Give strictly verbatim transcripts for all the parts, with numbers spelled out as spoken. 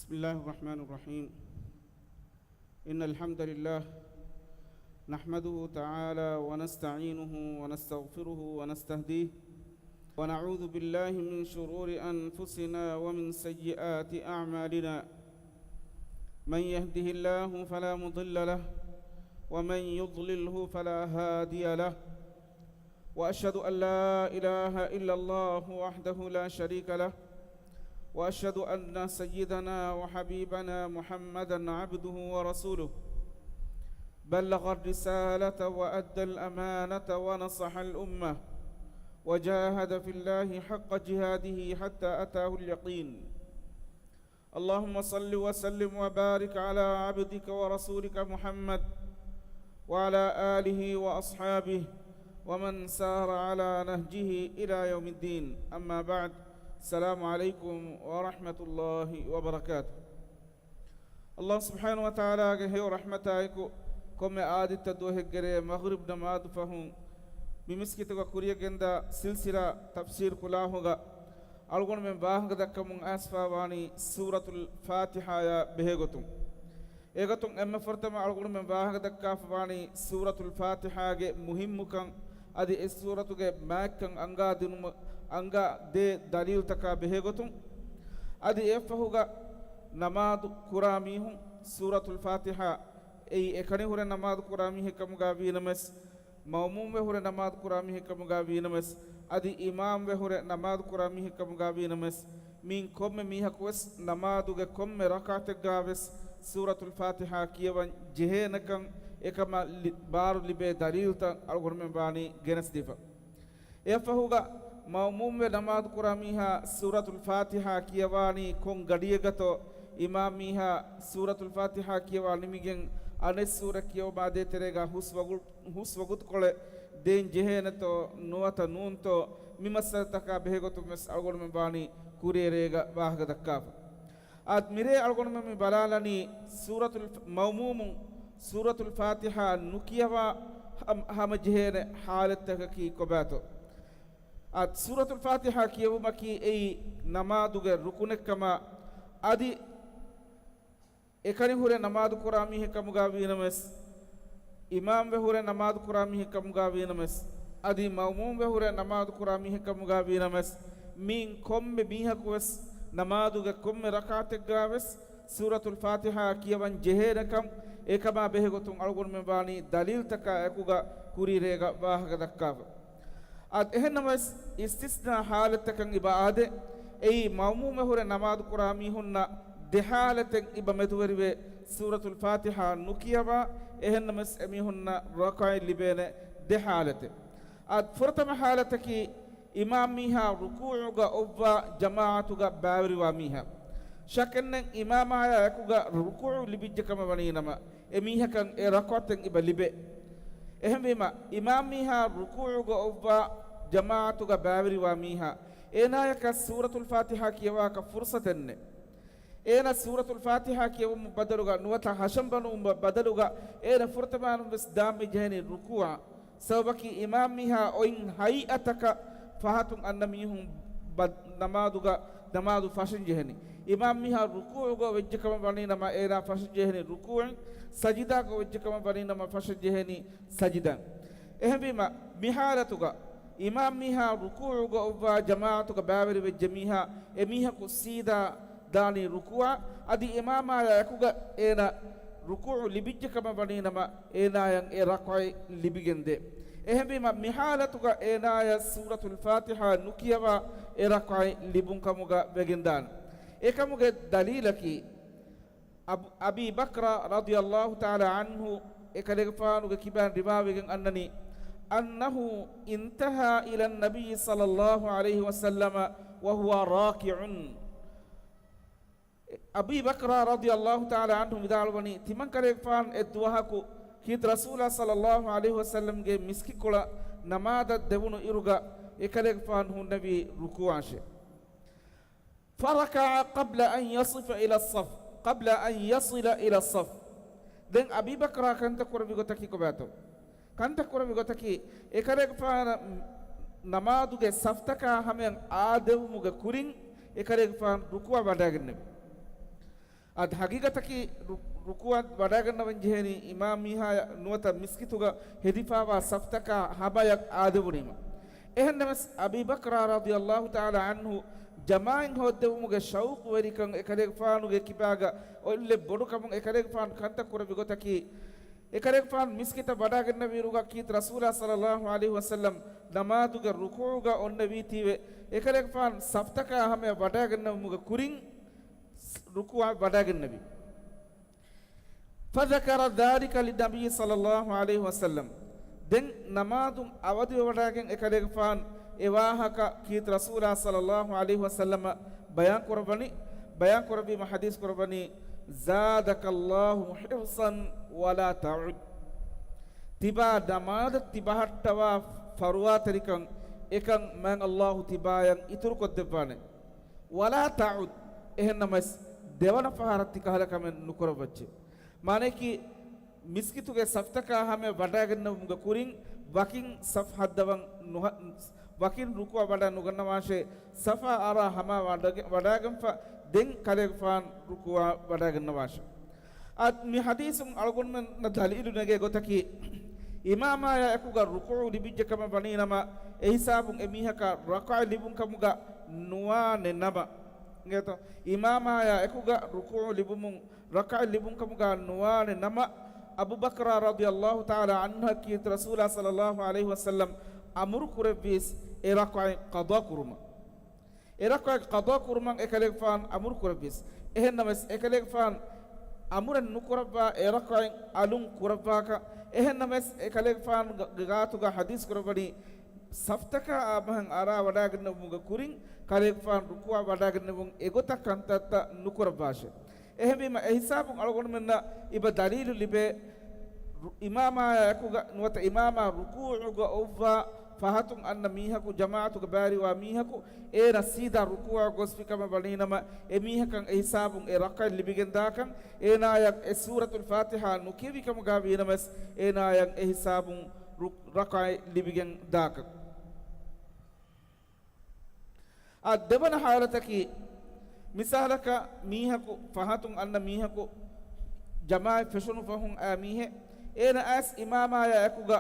بسم الله الرحمن الرحيم. إن الحمد لله نحمده تعالى ونستعينه ونستغفره ونستهديه، ونعوذ بالله من شرور أنفسنا ومن سيئات أعمالنا. من يهده الله فلا مضل له، ومن يضلله فلا هادي له. وأشهد أن لا إله إلا الله وحده لا شريك له، وأشهد أن سيدنا وحبيبنا محمدا عبده ورسوله، بلغ الرسالة وأدى الأمانة ونصح الأمة، وجاهد في الله حق جهاده حتى أتاه اليقين. اللهم صل وسلم وبارك على عبدك ورسولك محمد وعلى آله وأصحابه ومن سار على نهجه إلى يوم الدين. أما بعد. السلام عليكم ورحمة الله وبركاته. އައްލާހު ސުބްޙާނަހު ވަތަޢާލާގެ ހެޔޮ ރަޙްމަތާއެކު، ކޮންމެ އާދިއްތަ ދުވަހެއްގެރޭ މަޣްރިބް ނަމާދު ފަހުން މި މިސްކިތުގަ ކުރިޔަށްގެންދާ ސިލްސިލާ ތަފްސީރު ކުލާހުގަ އަޅުގަނޑުމެން ވާހަކަ ދައްކަމުން އައިސްފާވާނީ ސޫރަތުލް ފާތިޙާޔާ ބެހޭގޮތުން. އެގޮތުން އެންމެ ފުރަތަމަ އަޅުގަނޑުމެން ވާހަކަ ދައްކާފަވާނީ ސޫރަތުލް ފާތިޙާގެ މުހިއްމުކަން، އަދި އެ ސޫރަތުގެ މާތްކަން އަންގާ ދިނުމަށް އަންގާ ދޭ ދަލީލްތަކާ ބެހޭގޮތުން. އަދި އެއަށްފަހުގަ ނަމާދު ކުރާ މީހުން ސޫރަތުލް ފާތިޙާ އެއީ އެކަނި ހުރެ ނަމާދު ކުރާ މީހެއް ކަމުގަ ވީނަމަވެސް، މައުމޫމްވެ ހުރެ ނަމާދު ކުރާ މީހެއް ކަމުގަ ވީނަމަވެސް، އަދި އިމާމްވެ ހުރެ ނަމާދު ކުރާ މީހެއް ކަމުގަ ވީނަމަވެސް، މިއިން ކޮންމެ މީހަކުވެސް ނަމާދުގެ ކޮންމެ ރަކާތެއްގަވެސް ސޫރަތުލް ފާތިޙާ ކިޔަވަން ޖެހޭނެކަން އެކަމަށް ލި-، ބާރު ލިބޭ ދަލީލްތައް އަޅުގަނޑުމެން ވާނީ ގެނެސްދީފަ. އެއަށްފަހުގަ މައުމޫމްވެ ނަމާދު ކުރާ މީހާ ސޫރަތުލް ފާތިޙާ ކިޔަވާނީ ކޮން ގަޑިއެއްގަތޯ، އިމާމް މީހާ ސޫރަތުލް ފާތިޙާ ކިޔަވާ ނިމިގެން އަނެއް ސޫރަ ކިޔަވުމާ ދޭތެރޭގަ ހުސް ވަގު-، ހުސް ވަގުތުކޮޅެއް ދޭން ޖެހޭނެތޯ ނުވަތަ ނޫންތޯ، މި މައްސަލަތަކާ ބެހޭގޮތުން ވެސް އަޅުގަނޑުމެން ވާނީ ކުރިއެރޭގަ ވާހަކަ ދައްކާފަ. އާދެ، މިރޭ އަޅުގަނޑުމެން މި ބަލާލަނީ ސޫރަތުލް ފް-، މައުމޫމުން ސޫރަތުލް ފާތިޙާ ނުކިޔަވާ ހަމަ-، ހަމަޖެހޭނެ ޙާލަތްތަކަކީ ކޮބާތޯ. އާދެ، ސޫރަތުލް ފާތިޙާ ކިޔެވުމަކީ އެއީ ނަމާދުގެ ރުކުނެއްކަމާ، އަދި އެކަނި ހުރެ ނަމާދު ކުރާ މީހެއް ކަމުގަ ވީނަމަވެސް، އިމާމްވެ ހުރެ ނަމާދު ކުރާ މީހެއް ކަމުގަ ވީނަމަވެސް، އަދި މައުމޫމްވެ ހުރެ ނަމާދު ކުރާ މީހެއް ކަމުގަ ވީނަމަވެސް، މިއިން ކޮންމެ މީހަކުވެސް ނަމާދުގެ ކޮންމެ ރަކާތެއްގަވެސް ސޫރަތުލް ފާތިޙާ ކިޔަވަން ޖެހޭނެކަން އެކަމާ ބެހޭގޮތުން އަޅުގަނޑުމެން ވާނީ ދަލީލްތަކާ އެކުގަ ކުރިއެރޭގަ ވާހަކަ ދައްކާފަ. އަދި އެހެންނަމަވެސް، އިސްތިސްނާ ޙާލަތްތަކަށް އިބަ އާދެ، އެއީ މައުމޫމްވެ ހުރެ ނަމާދު ކުރާ މީހުންނަށް ދެ ޙާލަތެއް އިބަ މެދުވެރިވެ، ސޫރަތުލް ފާތިޙާ ނުކިޔަވާ، އެހެންނަމަވެސް އެމީހުންނަށް ރަކުޢަތް ލިބޭނެ ދެ ޙާލަތެއް. އަދި ފުރަތަމަ ޙާލަތަކީ، އިމާމް މީހާ ރުކޫޢުގަ އޮއްވާ ޖަމާޢަތުގަ ބައިވެރިވާ މީހާ. ޝައްކެއްނެތް އިމާމާޔާ އެކުގަ ރުކޫޢު ލިބިއްޖެ ކަމަށް ވަނީނަމަ، އެމީހަކަށް އެ ރަކުޢަތެއް އިބަ ލިބޭ. އެހެންވީމަ، އިމާމް މީހާ ރުކޫޢުގަ އޮއްވާ ޖަމާޢަތުގަ ބައިވެރިވާ މީހާ، އޭނާޔަކަށް ސޫރަތުލް ފާތިޙާ ކިޔަވާކަށް ފުރުޞަތެއް ނެތް. އޭނަ ސޫރަތުލް ފާތިޙާ ކިޔެވުމުގެ ބަދަލުގަ ނުވަތަ ހަށަން ބަނުވުމުގެ ބަދަލުގަ އޭނަ ފުރަތަމައިން ވެސް ދާން މި ޖެހެނީ ރުކޫޢަށް. ސަބަބަކީ އިމާމް މީހާ އޮތް ހައިއަތަކަށް ފަހަތުން އަންނަ މީހުން ބަ-، ނަމާދުގަ، ނަމާދު ފަށަން ޖެހެނީ. އިމާމް މީހާ ރުކޫޢުގަ ވެއްޖެ ކަމަށް ވަނީ ނަމަ އޭނާ ފަށަން ޖެހެނީ ރުކޫޢުން، ސަޖިދާގަ ވެއްޖެ ކަމަށް ވަނީ ނަމަ ފަށަން ޖެހެނީ ސަޖިދަން. އެހެންވީމަ، މި ޙާލަތުގަ އިމާމް މީހާ ރުކޫޢުގަ އޮއްވާ ޖަމާޢަތުގަ ބައިވެރި ވެއްޖެ މީހާ އެމީހަކު ސީދާ ދާނީ ރުކޫޢަށް، އަދި އިމާމާޔާ އެކުގަ އޭނަ ރުކޫޢު ލިބިއްޖެ ކަމަށް ވަނީ ނަމަ، އޭނާޔަށް އެ ރަކުޢަތް ލިބިގެންދޭ. އެހެންވީމަ، މި ޙާލަތުގަ އޭނާޔަށް ސޫރަތުލް ފާތިޙާ ނުކިޔަވާ އެ ރަކުޢަތް ލިބުން ކަމުގަ ވެގެންދާނެ. އެކަމުގެ ދަލީލަކީ، އަބު-، އަބީ ބަކްރާ ރަޟިޔަﷲ ތަޢާލާ ޢަންހު އެކަލޭގެފާނުގެ ކިބައިން ރިވާވެގެން އަންނަނީ، أنه انتهى إلى النبي صلى الله عليه وسلم وهو راكع. އަބީ ބަކްރާ ރަޟިޔަﷲ ތަޢާލާ ޢަންހު ވިދާޅުވަނީ، ތިމަންކަލޭގެފާނު އެއްދުވަހަކު ކީރިތި ރަސޫލާ ޞައްލަﷲ ޢަލައިހި ވަސައްލަމްގެ މިސްކިތްކޮޅަށް ނަމާދަށް ދެވުނު އިރުގަ އެކަލޭގެފާނު ހުންނެވީ ރުކޫޢަށޭ. فركع قبل أن يصف إلى الصف، قبل أن يصل إلى الصف. ދެން އަބީ ބަކްރާ ކަންތައް ކުރެއްވި ގޮތަކީ ކޮބާތޯ؟ ކަންތައް ކުރެއްވި ގޮތަކީ، އެކަލޭގެފާނަށް ނަމާދުގެ ސަފްތަކާ ހަމަޔަށް އާދެވުމުގެ ކުރިން އެކަލޭގެފާނު ރުކޫޢަށް ވަޑައިގެންނެވި. އަދި ހަގީގަތަކީ ރު-، ރުކޫޢަށް ވަޑައިގަންނަވަން ޖެހޭނީ އިމާމް މީހާޔަށް ނުވަތަ މިސްކިތުގަ ހެދިފާވާ ސަފްތަކާ ހަމަޔަށް އާދެވުނީމަ. އެހެންނަމަވެސް، އަބީ ބަކްރާ ރަޟިޔަﷲ ތަޢާލާ ޢަންހު ޖަމާޢަތް ހޯއްދެވުމުގެ ޝައުޤުވެރިކަން އެކަލޭގެފާނުގެ ކިބާގަ އޮތްލެއް ބޮޑުކަމުން އެކަލޭގެފާނު ކަންތައް ކުރެއްވި ގޮތަކީ، އެކަލޭގެފާނު މިސްކިތަށް ވަޑައިގެންނެވިއިރުގަ ކީރިތި ރަސޫލާ ޞައްލަﷲ ޢަލައިހި ވަސައްލަމް ނަމާދުގެ ރުކޫޢުގަ އޮންނެވީތީވެ، އެކަލޭގެފާނު ސަފްތަކާ ހަމަޔަށް ވަޑައިގެންނެވުމުގެ ކުރިން ރުކޫޢަށް ވަޑައިގެންނެވި. فذكر ذلك للنبي صلى الله عليه وسلم. ދެން ނަމާދުން އަވަދިވެވަޑައިގެން އެކަލޭގެފާނު އެ ވާހަކަ ކީރިތި ރަސޫލާ ޞައްލަﷲ ޢަލައިހި ވަސައްލަމަށް ބަޔާން ކުރައްވަނީ، ބަޔާން ކުރެއްވީމަ ޙަދީޘް ކުރައްވަނީ، زادك الله حرصا ولا تعد. ތިބާ ނަމާދަށް ތިބަހައްޓަވާ ފަރުވާތެރިކަން އެކަން މާތް ﷲ ތިބާޔަށް އިތުރުކޮށްދެއްވާނެ. ولا تعد، އެހެންނަމަވެސް، ދެވަނަ ފަހަރަށް ތިކަހަލަ ކަމެއް ނުކުރައްވައްޗޭ. މާނަޔަކީ، މިސްކިތުގެ ސަފްތަކާ ހަމަޔަށް ވަޑައިގެންނެވުމުގެ ކުރިން ވަކިން ސަފް ހައްދަވަން ނުހަ-، ވަކިން ރުކޫޢަށް ވަޑައި ނުގަންނަވާށޭ، ސަފާ އަރާ ހަމަ ވަޑަގެ-، ވަޑައިގެންފަ ދެން ކަލޭގެފާނު ރުކޫޢަށް ވަޑައިގަންނަވާށޭ. އަދި މި ޙަދީޘުން އަޅުގަނޑުމެންނަށް ދަލީލު ނެގޭ ގޮތަކީ، އިމާމާޔާ އެކުގަ ރުކޫޢު ލިބިއްޖެ ކަމަށް ވަނީ ނަމަ، އެ ހިސާބުން އެ މީހަކަށް ރަކަޢަތް ލިބުން ކަމުގަ ނުވާނެ ނަމަ. އިނގޭތޯ؟ އިމާމާޔާ އެކުގަ ރުކޫޢު ލިބުމުން ރަކަޢަތް ލިބުން ކަމުގަ ނުވާނެ ނަމަ، އަބޫ ބަކްރާ ރަޟިޔަﷲ ތަޢާލާ ޢަންހަށް ކީރިތި ރަސޫލާ ޞައްލަﷲ ޢަލައިހި ވަސައްލަމް އަމުރު ކުރެއްވީސް އެ ރަކަޢަތް ޤަޟާ ކުރުމަށް. އެ ރަކަޢަތް ޤަޟާ ކުރުމަށް އެކަލޭގެފާނު އަމުރު ކުރެއްވީސް. އެހެންނަމަވެސް، އެކަލޭގެފާނު އަމުރެއް ނުކުރައްވާ އެ ރަކަޢަތް އަލުން ކުރައްވާކަށް. އެހެންނަމަވެސް، އެކަލޭގެފާނުގެ ގާތުގަ ޙަދީޘް ކުރައްވަނީ، ސަފްތަކާ އާ ބަހަށް އަރާ ވަޑައިގެންނެވުމުގެ ކުރިން ކަލޭގެފާނު ރުކޫޢަށް ވަޑައިގެންނެވުން އެގޮތަށް ކަންތައްތައް ނުކުރައްވާށޭ. އެހެންވީމަ، އެ ހިސާބުން އަޅުގަނޑުމެންނަށް އިބަ ދަލީލު ލިބޭ، ރު-، އިމާމާޔާ އެކުގަ ނުވަތަ އިމާމާ ރުކޫޢުގަ އޮއްވާ ފަހަތުން އަންނަ މީހަކު، ޖަމާޢަތުގަ ބައިވެރިވާ މީހަކު، އޭނަ ސީދާ ރުކޫޢަށް ގޮސްފި ކަމަށް ވަނީ ނަމަ، އެ މީހަކަށް އެ ހިސާބުން އެ ރަކަޢަތް ލިބިގެން ދާކަން، އޭނާޔަށް އެ ސޫރަތުލް ފާތިޙާ ނުކިޔެވި ކަމުގަ ވީ ނަމަވެސް، އޭނާޔަށް އެ ހިސާބުން ރު-، ރަކަޢަތް ލިބިގެން ދާކަން. އާ، ދެވަނަ ޙާލަތަކީ، މިސާލަކަށް މީހަކު، ފަހަތުން އަންނަ މީހަކު، ޖަމާޢަތް ފެށުނު ފަހުން އައި މީހެއް، އޭނަ އައިސް އިމާމާޔާ އެކުގަ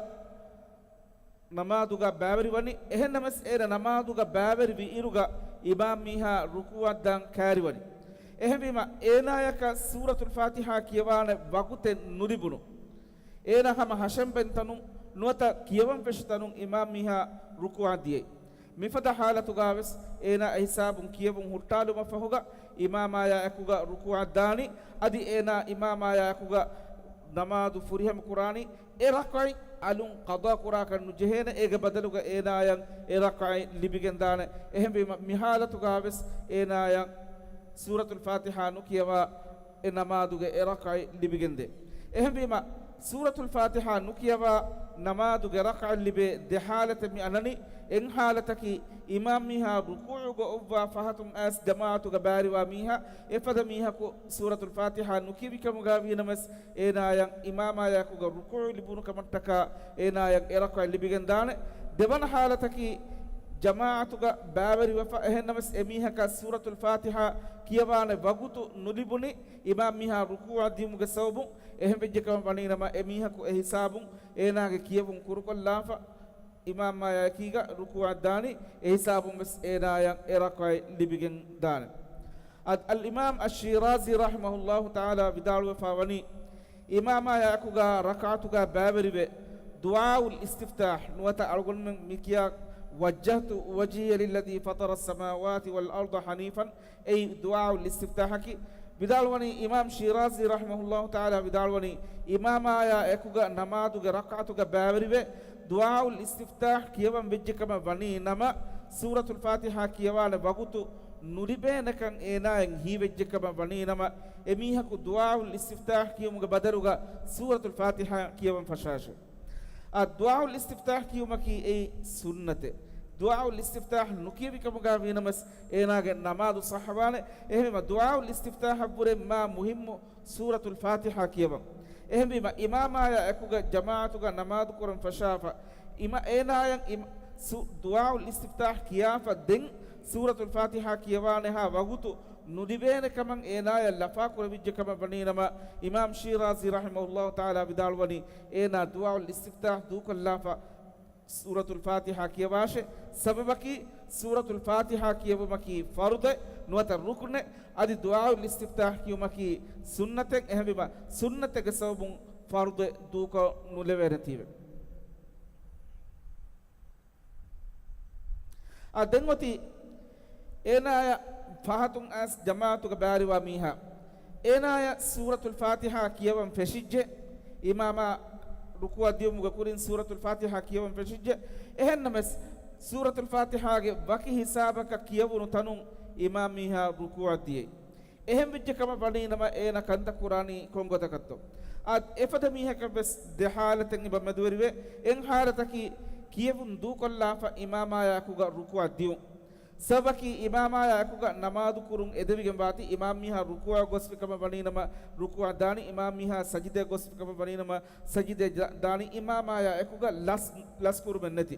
ނަމާދުގަ ބައިވެރިވަނީ. އެހެންނަމަވެސް، އޭނަ ނަމާދުގަ ބައިވެރިވި އިރުގަ އިމާމް މީހާ ރުކޫޢަށް ދާން ކައިރިވަނީ. އެހެންވީމަ، އޭނާޔަކަށް ސޫރަތުލް ފާތިޙާ ކިޔަވާނެ ވަގުތެއް ނުލިބުނު. އޭނާ ހަމަ ހަށަންބެން ތަނުން ނުވަތަ ކިޔަވަން ފެށި ތަނުން އިމާމް މީހާ ރުކޫޢަށް ދިޔައީ. މިފަދަ ޙާލަތުގަވެސް އޭނާ އެހިސާބުން ކިޔެވުން ހުއްޓާލުމަށް ފަހުގަ އިމާމާޔާ އެކުގަ ރުކޫޢަށް ދާނީ. އަދި އޭނާ އިމާމާޔާ އެކުގަ ނަމާދު ފުރިހަމަ ކުރާނީ. އެ ރަކަޢަތް އަލުން ޤަޟާ ކުރާކަށް ނުޖެހޭނެ. އޭގެ ބަދަލުގަ އޭނާޔަށް އެ ރަކަޢަތް ލިބިގެން ދާނެ. އެހެންވީމަ މި ޙާލަތުގަވެސް އޭނާޔަށް ސޫރަތުލް ފާތިޙާ ނުކިޔަވާ އެ ނަމާދުގެ އެ ރަކަޢަތް ލިބިގެންދޭ. އެހެންވީމަ، ސޫރަތުލް ފާތިޙާ ނުކިޔަވާ ނަމާދުގެ ރަކަޢަތް ލިބޭ ދެ ޙާލަތެއް މި އަންނަނީ. އެއް ޙާލަތަކީ، އިމާމް މީހާ ރުކޫޢުގަ އޮއްވާ ފަހަތުން އައިސް ޖަމާޢަތުގަ ބައިވެރިވާ މީހާ، އެފަދަ މީހަކު ސޫރަތުލް ފާތިޙާ ނުކިޔެވި ކަމުގަ ވީނަމަވެސް، އޭނާޔަށް އިމާމާޔާ އެކުގަ ރުކޫޢު ލިބުނު ކަމަށްޓަކާ، އޭނާޔަށް އެ ރަކަޢަތް ލިބިގެން ދާނެ. ދެވަނަ ޙާލަތަކީ، ޖަމާޢަތުގަ ބައިވެރިވެފަ، އެހެންނަމަވެސް އެ މީހަކަށް ސޫރަތުލް ފާތިޙާ ކިޔަވާނެ ވަގުތު ނުލިބުނީ، އިމާމް މީހާ ރުކޫޢަށް ދިޔުމުގެ ސަބަބުން. އެހެން ވެއްޖެ ކަމަށް ވަނީ ނަމަ، އެ މީހަކު އެ ހިސާބުން އޭނާގެ ކިޔެވުން ކުރުކޮށްލާފަ، އިމާމާޔާ އެކީގަ ރުކޫޢަށް ދާނީ. އެ ހިސާބުން ވެސް އޭނާޔަށް އެ ރަކަޢަތް ލިބިގެން ދާނެ. އަދި އަލްއިމާމް އައްޝީރާޒީ ރަޙިމަހުﷲ ތަޢާލާ ވިދާޅުވެފަ ވަނީ، އިމާމާޔާ އެކުގަ ރަކަޢަތުގަ ބައިވެރިވެ، ދުޢާއުލް އިސްތިފްތާޙް ނުވަތަ އަޅުގަނޑުމެން މިކިޔާ، وجهت وجهي للذي فطر السماوات والأرض حنيفا، އެއީ ދުޢާއުލް އިސްތިފްތާޙަކީ. ވިދާޅުވަނީ، އިމާމް ޝީރާޒީ ރަޙިމަހުﷲ ތަޢާލާ ވިދާޅުވަނީ، އިމާމާޔާ އެކުގަ ނަމާދުގެ ރަކަޢަތުގަ ބައިވެރިވެ، ދުޢާއުލް އިސްތިފްތާޙް ކިޔަވަން ވެއްޖެ ކަމަށް ވަނީ ނަމަ، ސޫރަތުލް ފާތިޙާ ކިޔަވާނެ ވަގުތު ނުލިބޭނެކަން އޭނާއަށް ހީވެއްޖެ ކަމަށް ވަނީ ނަމަ، އެމީހަކު ދުޢާއުލް އިސްތިފްތާޙް ކިޔުމުގެ ބަދަލުގަ ސޫރަތުލް ފާތިޙާ ކިޔަވަން ފަށާށޭ. އާ، ދުޢާއުލް އިސްތިފްތާޙް ކިޔުމަކީ އެއީ ސުންނަތެއް. ދުޢާއުލް އިސްތިފްތާޙް ނުކިޔެވި ކަމުގަ ވީނަމަވެސް، އޭނާގެ ނަމާދު ޞައްޙަވާނެ. އެހެންވީމަ، ދުޢާއުލް އިސްތިފްތާޙަށްވުރެ މާ މުހިއްމު ސޫރަތުލް ފާތިޙާ ކިޔަވަން. އެހެންވީމަ، އިމާމާޔާ އެކުގަ ޖަމާޢަތުގަ ނަމާދު ކުރަން ފަށާފަ، އިމާ-، އޭނާޔަށް އިމް-، ސު-، ދުޢާއުލް އިސްތިފްތާޙް ކިޔާފަ ދެން ސޫރަތުލް ފާތިޙާ ކިޔަވާނެހާ ވަގުތު ނުލިބޭނެ ކަމަށް އޭނާޔަށް ލަފާ ކުރެވިއްޖެ ކަމަށް ވަނީ ނަމަ، އިމާމް ޝީރާޒީ ރަޙިމަހުﷲ ތަޢާލާ ވިދާޅުވަނީ، އޭނާ ދުޢާއުލް އިސްތިފްތާޙް ދޫކޮށްލާފަ، ސޫރަތުލް ފާތިޙާ ކިޔަވާށޭ. ސަބަބަކީ، ސޫރަތުލް ފާތިޙާ ކިޔެވުމަކީ ފަރުޟެއް ނުވަތަ ރުކުނެއް، އަދި ދުޢާއުލް އިސްތިފްތާޙް ކިޔުމަކީ ސުންނަތެއް. އެހެންވީމަ، ސުންނަތެއްގެ ސަބަބުން ފަރުޟެއް ދޫކޮށް ނުލެވޭނެތީވެ. އާ، ދެން އޮތީ އޭނާޔަށް ފަހަތުން އައިސް ޖަމާޢަތުގަ ބައިވެރިވާ މީހާ، އޭނާޔަށް ސޫރަތުލް ފާތިޙާ ކިޔަވަން ފެށިއްޖެ، އިމާމާ ރުކޫޢަށް ދިޔުމުގެ ކުރިން ސޫރަތުލް ފާތިޙާ ކިޔަވަން ފެށިއްޖެ. އެހެންނަމަވެސް، ސޫރަތުލް ފާތިޙާގެ ވަކި ހިސާބަކަށް ކިޔަވުނު ތަނުން އިމާމް މީހާ ރުކޫޢަށް ދިޔައީ. އެހެން ވެއްޖެ ކަމަށް ވަނީ ނަމަ، އޭނަ ކަންތައް ކުރާނީ ކޮން ގޮތަކަށްތޯ؟ އާ، އެފަދަ މީހަކަށް ވެސް ދެ ޙާލަތެއް އެބަ މެދުވެރިވޭ. އެއް ޙާލަތަކީ ކިޔެވުން ދޫކޮށްލާފަ އިމާމާޔާ އެކުގަ ރުކޫޢަށް ދިޔުން. ސަބަބަކީ އިމާމާޔާ އެކުގަ ނަމާދު ކުރުން އެދެވިގެން ވާތީ، އިމާމް މީހާ ރުކޫޢަށް ގޮސްފި ކަމަށް ވަނީ ނަމަ ރުކޫޢަށް ދާނީ، އިމާމް މީހާ ސަޖިދައަށް ގޮސްފި ކަމަށް ވަނީ ނަމަ ސަޖިދައަށް ދާ-، ދާނީ، އިމާމާޔާ އެކުގަ ލަސް، ލަސް ކުރުމެއް ނެތި.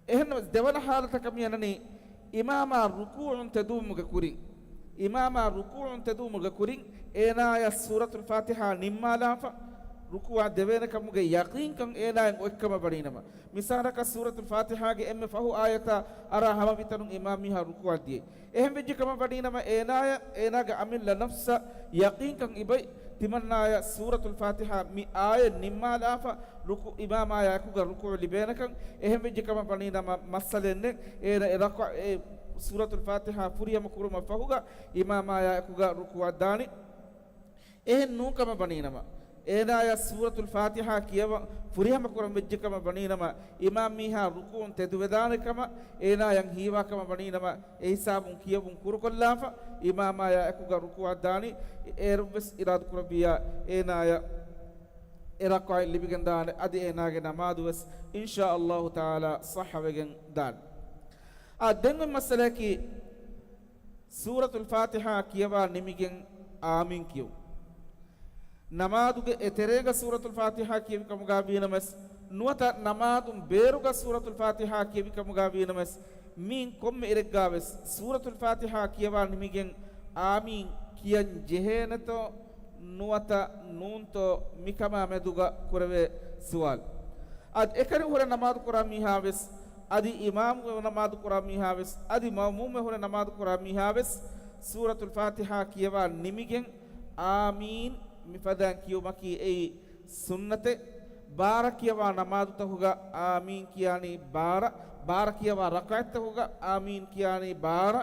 އެހެންނަމަވެސް ދެވަނަ ޙާލަތަކަށް މި އަންނަނީ، އިމާމާ ރުކޫޢުން ތެދުވުމުގެ ކުރިން، އިމާމާ ރުކޫޢުން ތެދުވުމުގެ ކުރިން އޭނާޔަށް ސޫރަތުލް ފާތިޙާ ނިންމާލާފަ، ރުކޫޢަށް ދެވޭނެ ކަމުގެ ޔަޤީންކަން އޭނާޔަށް އޮތްކަމަށް ވަނީ ނަމަ، މިސާލަކަށް ސޫރަތުލް ފާތިޙާގެ އެންމެ ފަހު އާޔަތާ އަރާ ހަމަވި ތަނުން އިމާމް މީހާ ރުކޫޢަށް ދިޔައީ. އެހެން ވެއްޖެ ކަމަށް ވަނީ ނަމަ، އޭނާޔަށް އޭނާގެ އަމިއްލަ ނަފްސަށް ޔަޤީންކަން އިބައި، ތިމަންނާޔަށް ސޫރަތުލް ފާތިޙާ މި އާޔަތް ނިންމާލާފަ، ރުކު-، އިމާމާޔާ އެކުގަ ރުކޫޢު ލިބޭނެކަން. އެހެން ވެއްޖެ ކަމަށް ވަނީ ނަމަ، މައްސަލައެއް ނެތް. އޭނަ އެ ރަކުޢަ-، އެ ސޫރަތުލް ފާތިޙާ ފުރިހަމަ ކުރުމަށް ފަހުގަ އިމާމާޔާ އެކުގަ ރުކޫޢަށް ދާނީ. އެހެން ނޫން ކަމަށް ވަނީ ނަމަ، އޭނާޔަށް ސޫރަތުލް ފާތިޙާ ކިޔަވަން ފުރިހަމަ ކުރަން ވެއްޖެ ކަމަށް ވަނީ ނަމަ، އިމާމް މީހާ ރުކޫޢުން ތެދުވެދާނެ ކަމަށް އޭނާޔަށް ހީވާ ކަމަށް ވަނީ ނަމަ، އެ ހިސާބުން ކިޔަވުން ކުރުކޮށްލާފަ، އިމާމާޔާ އެކުގަ ރުކޫޢަށް ދާނީ. އޭރުން ވެސް އިރާދަ ކުރެއްވިއްޔާ، އޭނާޔަށް އެ ރަކުޢަތް ލިބިގެން ދާނެ. އަދި އޭނާގެ ނަމާދު ވެސް އިންޝާ އައްލާހު ތަޢާލާ ޞައްޙަވެގެން ދާނެ. އާ، ދެން އޮތް މައްސަލައަކީ، ސޫރަތުލް ފާތިޙާ ކިޔަވާ ނިމިގެން އާމީން ކިޔުން. ނަމާދުގެ އެތެރޭގަ ސޫރަތުލް ފާތިޙާ ކިޔެވި ކަމުގަ ވީނަމަވެސް، ނުވަތަ ނަމާދުން ބޭރުގަ ސޫރަތުލް ފާތިޙާ ކިޔެވި ކަމުގަ ވީނަމަވެސް، މިއިން ކޮންމެ އިރެއްގަވެސް ސޫރަތުލް ފާތިޙާ ކިޔަވާ ނިމިގެން އާމީން ކިޔަން ޖެހޭނެތޯ ނުވަތަ ނޫންތޯ މިކަމާ މެދުގަ ކުރެވޭ ސުވާލު. އަދި އެކަނި ހުރެ ނަމާދު ކުރާ މީހާވެސް، އަދި އިމާމު ނަމާދު ކުރާ މީހާވެސް، އަދި މައުމޫމެ ހުރެ ނަމާދު ކުރާ މީހާވެސް، ސޫރަތުލް ފާތިޙާ ކިޔަވާ ނިމިގެން އާމީން މިފަދައިން ކިޔުމަކީ އެއީ ސުންނަތެއް. ބާރަ ކިޔަވާ ނަމާދުތަކުގަ އާމީން ކިޔާނީ ބާރަ، ބާރަ ކިޔަވާ ރަކައަތްތަކުގަ އާމީން ކިޔާނީ ބާރަ،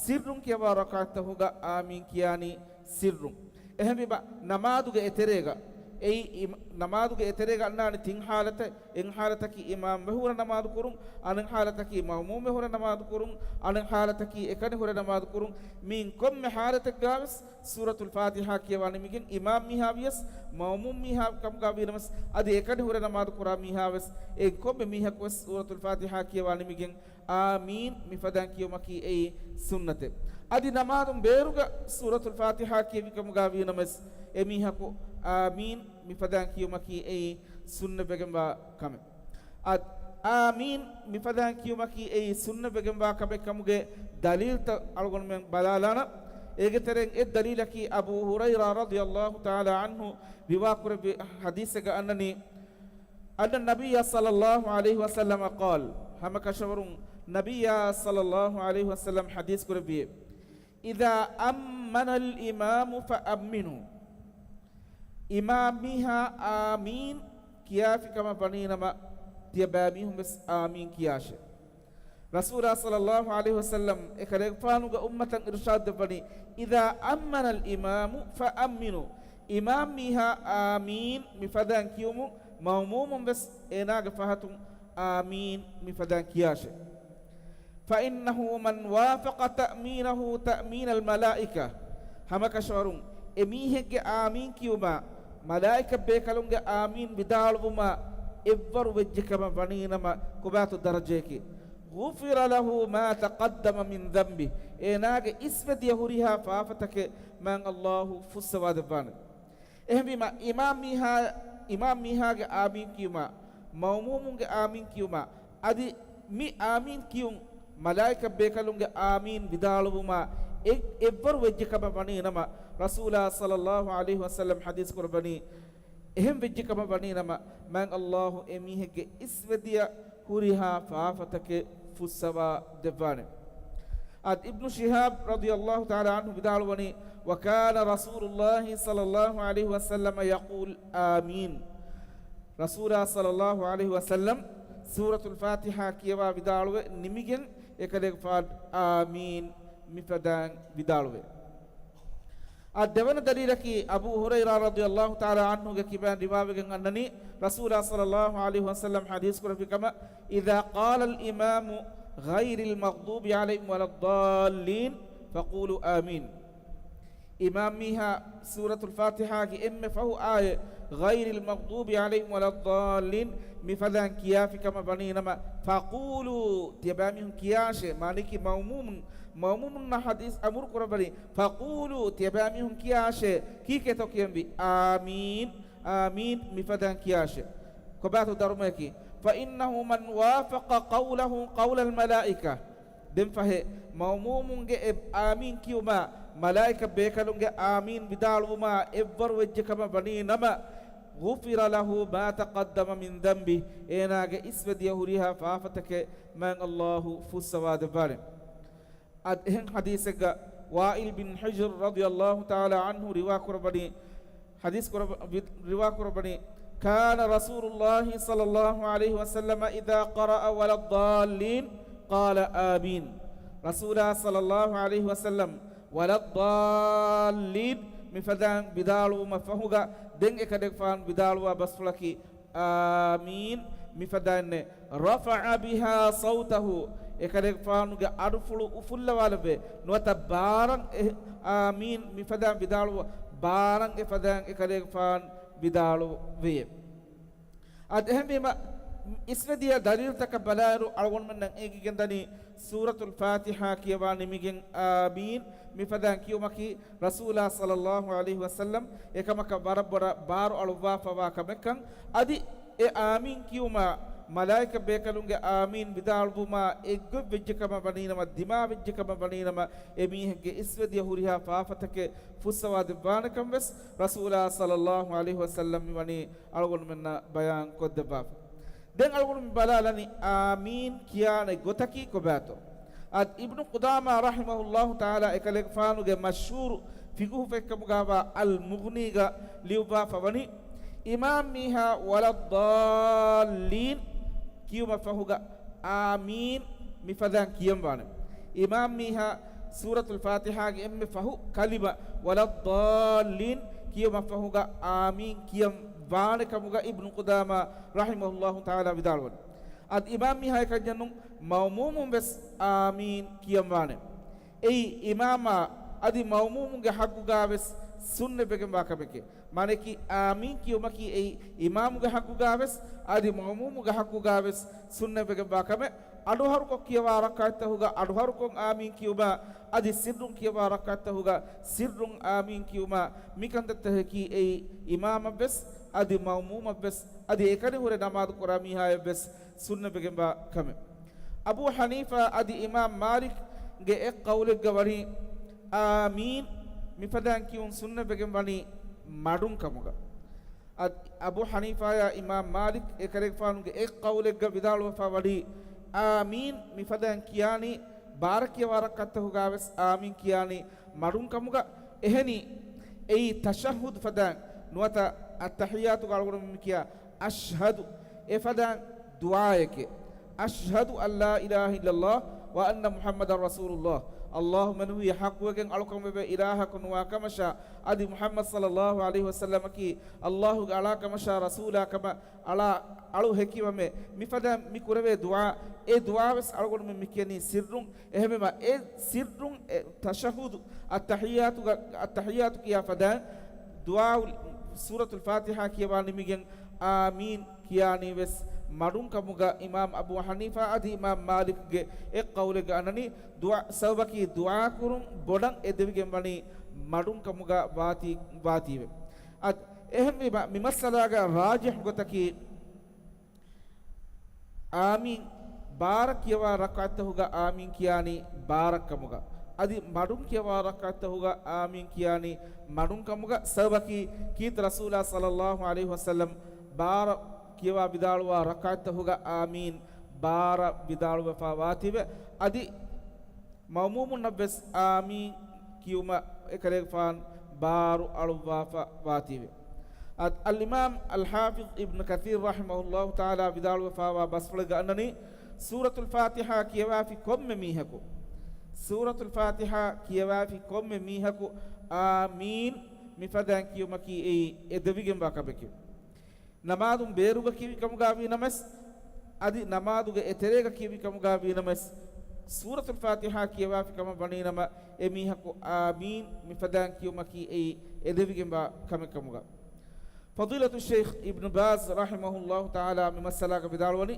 ސިއްރުން ކިޔަވާ ރަކައަތްތަކުގަ އާމީން ކިޔާނީ ސިއްރުން. އެހެންވީމަ، ނަމާދުގެ އެތެރޭގަ، އެއީ އިމް-، ނަމާދުގެ އެތެރޭގަ އަންނާނެ ތިން ޙާލަތެއް. އެއް ޙާލަތަކީ އިމާމް ވެހުރެ ނަމާދު ކުރުން، އަނެއް ޙާލަތަކީ މައުމޫމް ވެހުރެ ނަމާދު ކުރުން، އަނެއް ޙާލަތަކީ އެކަނި ހުރެ ނަމާދު ކުރުން. މިއިން ކޮންމެ ޙާލަތެއްގަވެސް ސޫރަތުލް ފާތިޙާ ކިޔަވާ ނިމިގެން އިމާމް މީހާ ވިޔަސް، މައުމޫމް މީހާ ކަމުގަ ވީނަމަވެސް، އަދި އެކަނި ހުރެ ނަމާދު ކުރާ މީހާވެސް، އެ ކޮންމެ މީހަކުވެސް ސޫރަތުލް ފާތިޙާ ކިޔަވާ ނިމިގެން އާމީން މިފަދައިން ކިޔުމަކީ އެއީ ސުންނަތެއް. އަދި ނަމާދުން ބޭރުގަ ސޫރަތުލް ފާތިޙާ ކިޔެވި ކަމުގަ ވީނަމަވެސް، އެ މީހަކު އާމީން މިފަދައިން ކިޔުމަކީ އެއީ ސުންނަތްވެގެންވާ ކަމެއް. އަދި އާމީން މިފަދައިން ކިޔުމަކީ އެއީ ސުންނަތްވެގެންވާ ކަމެއް ކަމުގެ ދަލީލްތައް އަޅުގަނޑުމެން ބަލާލާނަން. އޭގެ ތެރެއިން އެއް ދަލީލަކީ އަބޫ ހުރައިރާ ރަޟިޔަﷲ ތަޢާލާ ޢަންހު ރިވާކުރެއްވި ޙަދީޘެއްގަ އަންނަނީ، أن النبي صلى الله عليه وسلم قال، ހަމަކަށަވަރުން ނަބިއްޔާ ޞައްލަﷲު ޢަލައިހި ވަސައްލަމް ޙަދީޘް ކުރެއްވިއޭ، إذا أمن الإمام فأمنوا، އިމާމް މީހާ އާމީން ކިޔާފި ކަމަށް ވަނީ ނަމަ، ތިޔަބައިމީހުން ވެސް އާމީން ކިޔާށޭ. ރަސޫލާ ޞައްލަﷲު ޢަލައިހި ވަސައްލަމް އެކަލޭގެފާނުގެ އުއްމަތަށް އިރުޝާދު ދެއްވަނީ، إذا أمن الإمام فأمنوا، އިމާމް މީހާ އާމީން މިފަދައިން ކިޔުމުން، މައުމޫމުން ވެސް އޭނާގެ ފަހަތުން އާމީން މިފަދައިން ކިޔާށޭ. فإنه من وافق تأمينه تأمين الملائكة، ހަމަކަށަވަރުން އެމީހެއްގެ އާމީން ކިޔުމާ، މަލާއިކަ ބޭކަލުންގެ އާމީން ވިދާޅުވުމާ އެއްވަރު ވެއްޖެ ކަމަށް ވަނީ ނަމަ، ކޮބާތޯ ދަރަޖަޔަކީ؟ غفر له ما تقدم من ذنبه، އޭނާގެ އިސްވެދިޔަ ހުރިހާ ފާފަތަކެއް މާތް ﷲ ފުއްސަވާ ދެއްވާނެ. އެހެންވީމަ، އިމާމް މީހާ، އިމާމް މީހާގެ އާމީން ކިޔުމާ، މައުމޫމުންގެ އާމީން ކިޔުމާ، އަދި މި އާމީން ކިޔުން މަލާއިކަ ބޭކަލުންގެ އާމީން ވިދާޅުވުމާ އެ-، އެއްވަރު ވެއްޖެ ކަމަށް ވަނީ ނަމަ، ރަސޫލާ ޞައްލައްލާހު ޢަލައިހި ވަސައްލަމް ޙަދީޘް ކުރައްވަނީ، އެހެން ވެއްޖެ ކަމަށް ވަނީ ނަމަ، މާތް ﷲ އެ މީހެއްގެ އިސްވެދިޔަ ހުރިހާ ފާފަތަކެއް ފުއްސަވާ ދެއްވާނެ. އަދި އިބްނު ޝިހާބް ރަޟިޔައްލާހު ތަޢާލާ ޢަންހު ވިދާޅުވަނީ، وكان رسول الله صلى الله عليه وسلم يقول آمين. ރަސޫލާ ޞައްލައްލާހު ޢަލައިހި ވަސައްލަމް ސޫރަތުލް ފާތިޙާ ކިޔަވާ ވިދާޅުވެ ނިމިގެން އެކަލޭގެފާނު އާމީން މިފަދައިން ވިދާޅުވޭ. އާ، ދެވަނަ ދަލީލަކީ، އަބޫ ހުރައިރާ ރަޟިޔައްލާހު ތަޢާލާ ޢަންހުގެ ކިބައިން ރިވާވެގެން އަންނަނީ، ރަސޫލާ ޞައްލައްލާހު ޢަލައިހި ވަސައްލަމް ޙަދީޘް ކުރެއްވި ކަމަށް، إذا قال الإمام غير المغضوب عليهم ولا الضالين فقولوا آمين. އިމާމް މީހާ ސޫރަތުލް ފާތިޙާގެ އެންމެ ފަހު އާޔަތް، غير المغضوب عليهم ولا الضالين، މިފަދައިން ކިޔާފި ކަމަށް ވަނީ ނަމަ، فقولوا، ތިޔަބައިމީހުން ކިޔާށޭ، މާނައަކީ މައުމޫމުން، މައުމޫމުންނަށް ޙަދީޘް އަމުރު ކުރައްވަނީ، فقولوا، ތިޔަބައިމީހުން ކިޔާށޭ، ކީކޭތޯ ކިޔަންވީ؟ އާމީން، އާމީން، މިފަދައިން ކިޔާށޭ. ކޮބާތޯ ދަރުމަޔަކީ؟ فإنه من وافق قوله قول الملائكة. ދެން ފަހެ، މައުމޫމުންގެ އެ އާމީން ކިޔުމާ، މަލާއިކަ ބޭކަލުންގެ އާމީން ވިދާޅުވުމާ އެއްވަރު ވެއްޖެ ކަމަށް ވަނީ ނަމަ، غفر له ما تقدم من ذنبه، އޭނާގެ އިސްވެދިޔަ ހުރިހާ ފާފަތަކެއް މާތް ﷲ ފުއްސަވާ ދެއްވާނެ. އަދި އެހެން ޙަދީޘެއްގަ ވާއިލް ބިން ޙުޖުރު ރަޟިޔައްލާހު ތަޢާލާ ޢަންހު ރިވާ ކުރައްވަނީ، ޙަދީޘް ކުރައްވަ-، ވި-، ރިވާ ކުރައްވަނީ، كان رسول الله صلى الله عليه وسلم إذا قرأ ولا الضالين قال آمين. ރަސޫލާ ޞައްލައްލާހު ޢަލައިހި ވަސައްލަމް ولا الضالين މިފަދައިން ވިދާޅުވުމަށް ފަހުގަ، ދެން އެކަލޭގެފާނު ވިދާޅުވާ ބަސްފުޅަކީ، އާމީން މިފަދައިންނޭ. رفع بها صوته، އެކަލޭގެފާނުގެ އަޑުފުޅު އުފުއްލަވާލެއްވޭ. ނުވަތަ ބާރަށް އެ އާމީން މިފަދައިން ވިދާޅުވާ، ބާރަށް އެފަދައިން އެކަލޭގެފާނު ވިދާޅުވެޔޭ. އަދި އެހެންވީމަ، އިސްވެދިޔަ ދަލީލުތަކަށް ބަލާއިރު، އަޅުގަނޑުމެންނަށް އެނގިގެންދަނީ، ސޫރަތުލް ފާތިޙާ ކިޔަވާ ނިމިގެން އާމީން މިފަދައިން ކިޔުމަކީ، ރަސޫލާ ޞައްލައްލާހު ޢަލައިހި ވަސައްލަމް އެކަމަކަށް ވަރަށް ބޮޑަށް ބާރު އަޅުއްވާފަވާ ކަމެއްކަން. އަދި އެ އާމީން ކިޔުމާ، މަލާއިކަ ބޭކަލުންގެ އާމީން ވިދާޅުވުމާ އެއްގޮތް ވެއްޖެ ކަމަށް ވަނީނަމަ، ދިމާވެއްޖެ ކަމަށް ވަނީނަމަ، އެ މީހެއްގެ އިސްވެދިޔަ ހުރިހާ ފާފަތަކެއް ފުއްސަވާ ދެއްވާނެކަން ވެސް ރަސޫލާ ޞައްލައްލާހު ޢަލައިހި ވަސައްލަމް މިވަނީ އަޅުގަނޑުމެންނަށް ބަޔާން ކޮށްދެއްވާފަ. ދެން އަޅުގަނޑު މި ބަލާލަނީ އާމީން ކިޔާނެ ގޮތަކީ ކޮބާތޯ؟ އަދި އިބްނު ޤުދާމާ ރަޙިމަހުﷲ ތަޢާލާ އެކަލޭގެފާނުގެ މަޝްހޫރު ފިޤުހު ފޮތްކަމުގާވާ އަލް މުޣްނީގަ ލިޔުއްވާފަ ވަނީ، އިމާމް މީހާ ވަލައްޟާއްލީން ކިޔުމަށް ފަހުގަ އާމީން މިފަދައިން ކިޔަންވާނެ. އިމާމް މީހާ ސޫރަތުލް ފާތިޙާގެ އެންމެ ފަހު ކަލިމަ ވަލައްޟާއްލީން ކިޔުމަށް ފަހުގަ އާމީން ކިޔަން ވާނެ ކަމުގަ އިބްނު ޤުދާމާ ރަޙިމަހުﷲ ތަޢާލާ ވިދާޅުވަނީ. އަދި އިމާމް މީހާ އެކަންޏެއް ނޫން، މައުމޫމުން ވެސް އާމީން ކިޔަން ވާނެ. އެއީ އިމާމާ އަދި މައުމޫމުންގެ ޙައްޤުގާ ވެސް ސުންނަތްވެގެންވާ ކަމެކޭ. މާނައަކީ އާމީން ކިޔުމަކީ އެއީ އިމާމުގެ ޙައްޤުގާ ވެސް އަދި މައުމޫމުގެ ޙައްޤުގާ ވެސް ސުންނަތްވެގެންވާ ކަމެއް. އަޑުހަރުކޮށް ކިޔަވާ ރަކްޢަތްތަހުގަ އަޑުހަރުކޮށް އާމީން ކިޔުމާ، އަދި ސިއްރުން ކިޔަވާ ރަކްޢަތްތަހުގަ ސިއްރުން އާމީން ކިޔުމާ، މިކަންތައްތަހަކީ އެއީ އިމާމަށްވެސް އަދި މައުމޫމަށްވެސް އަދި އެކަނި ހުރެ ނަމާދު ކުރާ މީހާޔަށްވެސް ސުންނަތްވެގެންވާ ކަމެއް. އަބޫ ޙަނީފާ އަދި އިމާމް މާލިކްގެ އެއް ޤައުލެއްގަ ވަނީ، އާމީން މިފަދައިން ކިޔުން ސުންނަތްވެގެން ވަނީ މަޑުން ކަމުގަ. އަދި އަބޫ ޙަނީފާޔާ އިމާމް މާލިކް އެކަލޭގެފާނުގެ އެއް ޤައުލެއްގަ ވިދާޅުވެފަ ވަނީ، އާމީން މިފަދައިން ކިޔާނީ، ބާރަ ކިޔަވާ ރަކްޢަތްތަހުގާވެސް އާމީން ކިޔާނީ މަޑުން ކަމުގަ. އެހެނީ، އެއީ ތަޝައްހުދު ފަދައިން ނުވަތަ އައްތަޙިއްޔާތުގަ އަޅުގަނޑުމެން މި ކިޔާ އަޝްހަދު އެފަދައިން ދުޢާއެކޭ. أشهد أن لا إله إلا الله وأن محمدا رسول الله. ﷲ މެނުވީ ޙައްޤުވެގެން އަޅުކަންވެވޭ އިލާހަކު ނުވާ ކަމަށާ، އަދި މުޙައްމަދު ޞައްލައްލާހު ޢަލައިހި ވަސައްލަމަކީ ﷲގެ އަޅާ ކަމަށާ ރަސޫލާ ކަމަށް އަޅާ އަޅު ހެކިވަމޭ. މިފަދައިން މި ކުރެވޭ ދުޢާ، އެ ދުޢާވެސް އަޅުގަނޑުމެން މި ކިޔަނީ ސިއްރުން. އެހެންވީމަ އެ ސިއްރުން އެ ތަޝައްހުދު، އައްތަޙިއްޔާތުގަ، އައްތަޙިއްޔާތު ކިޔާ ފަދައިން ދުޢާއުލް، ސޫރަތުލް ފާތިޙާ ކިޔަވާ ނިމިގެން އާމީން ކިޔާނީ ވެސް މަޑުން ކަމުގަ އިމާމް އަބޫ ޙަނީފާ އަދި އިމާމް މާލިކްގެ އެއް ޤައުލެއްގަ އަންނަނީ، ދުޢާ، ސަބަބަކީ ދުޢާ ކުރުން ބޮޑަށް އެދެވިގެން ވަނީ މަޑުން ކަމުގަ ވާތީ، ވާތީވެ. އަދި އެހެންވީމަ މި މައްސަލާގަ ރާޖިޙު ގޮތަކީ، އާމީން ބާރަ ކިޔަވާ ރަކްޢަތްތަހުގަ އާމީން ކިޔާނީ ބާރަ ކަމުގަ. އަދި މަޑުން ކިޔަވާ ރަކްޢަތްތަހުގަ އާމީން ކިޔާނީ މަޑުން ކަމުގަ. ސަބަބަކީ ކީރިތި ރަސޫލާ ޞައްލައްލާހު ޢަލައިހި ވަސައްލަމް ބާރަށް ކިޔަވާ ވިދާޅުވާ ރަކްޢަތްތަހުގަ އާމީން ބާރަށް ވިދާޅުވެފާ ވާތީވެ. އަދި މައުމޫމުންނަށްވެސް އާމީން ކިޔުމަށް އެކަލޭގެފާން ބާރު އަޅުއްވާފަ ވާތީވެ. އަދި އަލްއިމާމް އަލްޙާފިޡް އިބްނު ކަޘީރް ރަޙިމަހުﷲ ތަޢާލާ ވިދާޅުވެފާވާ ބަސްފުޅެއްގަ އަންނަނީ، ސޫރަތުލް ފާތިޙާ ކިޔަވާފި ކޮންމެ މީހަކު، ސޫރަތުލް ފާތިޙާ ކިޔަވާފި ކޮންމެ މީހަކު އާމީން މިފަދައިން ކިޔުމަކީ އެއީ އެދެވިގެންވާ ކަމެކެވެ. ނަމާދުން ބޭރުގަ ކިޔެވި ކަމުގަ ވީ ނަމަވެސް، އަދި ނަމާދުގެ އެތެރޭގަ ކިޔެވި ކަމުގަ ވީ ނަމަވެސް، ސޫރަތުލް ފާތިޙާ ކިޔަވާފި ކަމަށް ވަނީ ނަމަ، އެ މީހަކު އާމީން މިފަދައިން ކިޔުމަކީ އެއީ އެދެވިގެންވާ ކަމެއް ކަމުގަ. ފަޟީލަތު ޝެއިޚް އިބްނު ބާޒް ރަޙިމަހުﷲ ތަޢާލާ މި މައްސަލާގަ ވިދާޅުވަނީ،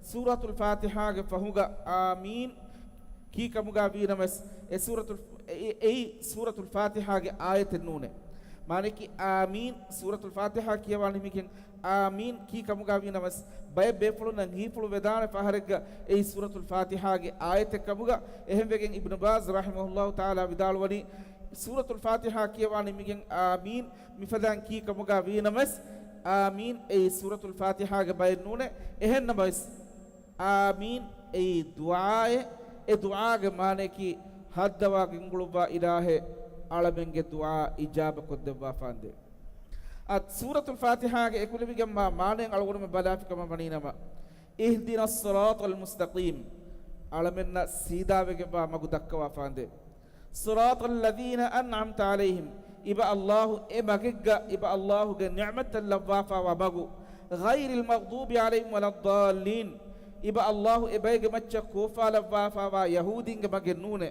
ސޫރަތުލް ފާތިޙާގެ ފަހުގަ އާމީން ކީ ކަމުގަ ވީ ނަމަވެސް، އެ ސޫރަތުލް، އެ، އެ، އެއީ ސޫރަތުލް ފާތިޙާގެ އާޔަތެއް ނޫނޭ. މާނައަކީ އާމީން ސޫރަތުލް ފާތިޙާ ކިޔަވާ ނިމިގެން އާމީން ކީ ކަމުގަ ވީ ނަމަވެސް، ބައެއް ބޭފުޅުންނަށް ހީފުޅު ވެދާނެ ފަހަރެއްގަ އެއީ ސޫރަތުލް ފާތިޙާގެ އާޔަތެއް ކަމުގަ. އެހެންވެގެން އިބްނު ބާޒް ރަޙިމަހުﷲ ތަޢާލާ ވިދާޅުވަނީ، ސޫރަތުލް ފާތިޙާ ކިޔަވާ ނިމިގެން އާމީން މިފަދައިން ކީ ކަމުގަ ވީ ނަމަވެސް، އާމީން އެއީ ސޫރަތުލް ފާތިޙާގެ ބައެއް ނޫނޭ. އެހެން ނަމަވެސް، އާމީން އެއީ ދުޢާއެއް. އެ ދުޢާގެ މާނައަކީ ހައްދަވާ ގެންގުޅުއްވާ އިލާހެއް އަޅަމެންގެ ދުޢާ އިޖާބަ ކޮށްދެއްވާފާނދޭ. އަދި ސޫރަތުލް ފާތިޙާގެ އެކުލެވިގެންވާ މާނައިން އަޅުގަނޑުމެން ބަލާފި ކަމަށް ވަނީ ނަމަ، اهدنا الصراط المستقيم، އަޅަމެންނަށް ސީދާވެގެންވާ މަގު ދައްކަވާފާނދޭ. صراط الذين أنعمت عليهم، އިބަ ﷲ އެ މަގެއްގަ، އިބަ ﷲ ގެ ނިޢުމަތްތައް ލައްވާފާވާ މަގު. غير المغضوب عليهم ولا الضالين، އިބަ ﷲ އެ ބައިގެ މައްޗަށް ކޯފާލައްވާފާވާ ޔަހޫދީންގެ މަގެއް ނޫނޭ.